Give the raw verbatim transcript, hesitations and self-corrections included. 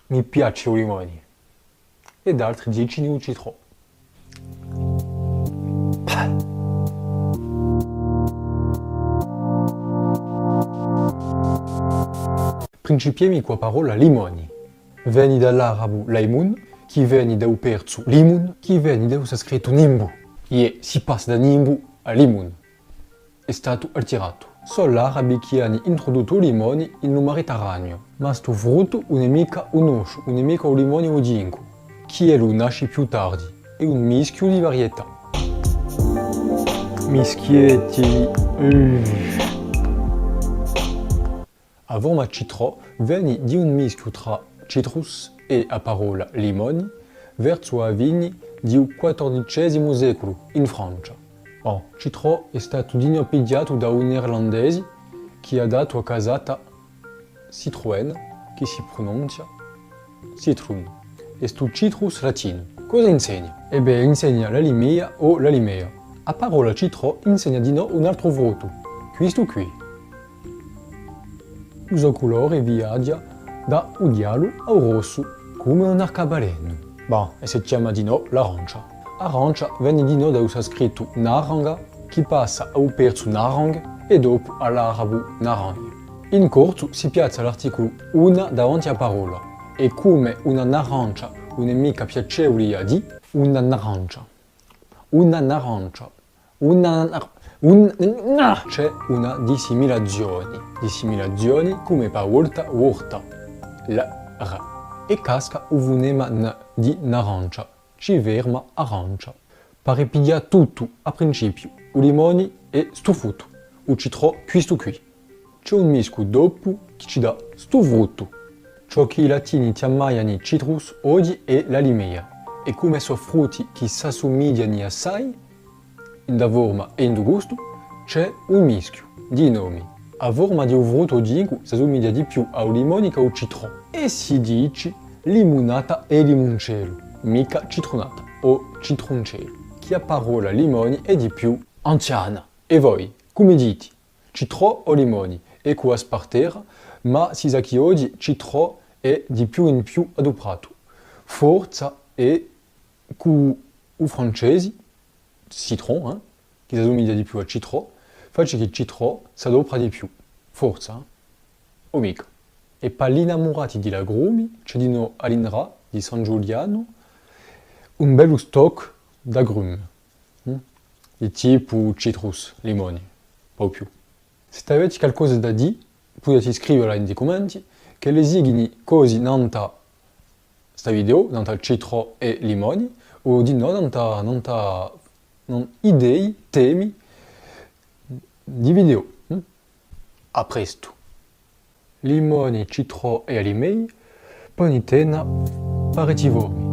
Mi piace u limoni. È d'altri dicini u citrò. Principiemi cù a parolla limoni. Veni da l'arabu laimun, chì veni da u persu limun, chì veni da u sanscritu nimbu. Iè, si passa da nimbu à limun. Hè statu artiratu. Sò l'arabi chì ani intruduttu u limoni in u Mediterraniu. Ma stu fruttu ùn hè micca u nosciu, ùn hè micca u limoni oghjincu, chì ellu nasci più tardi, hè un mischju di varietà. Mischietti. Eh. A forma citrò veni di un mischju trà citrus è a parolla limoni, versu a fini di u quattordicesimu seculu, in Francia. Bon, citrò hè statu dinò pigliatu da un irlandesi chì hà datu a casata Citroën, chì si prununzia citrun, è stu citrus latinu. Cosa insegna? È bè, insegna l'alimea o l'alimea. A parolla citrò insegna dinò un altru fruttu, quistu quì. U so culori viaghja da u ghjallu à u rossu, cum'è un arcabalennu. Bon, è si chjama dinò l'arancia. Arancia veni dinò da u sanscritu naranga, chì passa à u persu narang è dopu à l'arabu naranj. In corsu si piazza l'articulu una davanti à a parolla, è cum'è una narancia ùn hè micca piacevuli à dì, una narancia. Una narancia. Una, un, na. Ci hè una dissimilazioni. Dissimilazioni cum'è pà volta, volta. La, r. È casca u funema n di narancia. Ci ferma arancia. Pari piglià tuttu à principiu. U limoni è stu fruttu. U citrò, quistu quì. Ci hè un mischju dopu chì ci dà stu fruttu. Ciò chì i latini chjamaiani citrus oghji hè l'alimea, è cum'è sò frutti chì s'assumigliani assai, in a forma è in u gustu, ci hè un mischju di nomi. A forma di u fruttu oghjincu s'assumiglia di più à u limoni chè à u citrò. È si dici limunata è limuncellu, micca citrunata o citruncellu, chì a parolla limoni hè di più anziana. È voi, cum'è diti? Citrò o limoni, eccu a spartera, ma si sà chì oghji citrò hè di più in più adupratu. Forsa hè cù u francesi, citron, eh, chì s'assumiglia di più à citrò, faci chì citrò s'adopra di più. Forsa, eh? O micca. È pà l'innamurati di l'agrumi, ci hè dinò à l'INRA di San Giulianu un bellu stock d'agrumi. Mm? Di tipu citrus, limoni, pò più. S'è aveti calcosa da dì, pudeti scrivela in i cumenti, ch'elli sighini cosi nant'à sta video, nant'à citrò è limoni, o dinò nant'à, nant'à, nan-, idei, temi di video. Mm? À prestu. Limoni, citrò è alimei, ponitena, pariti formi.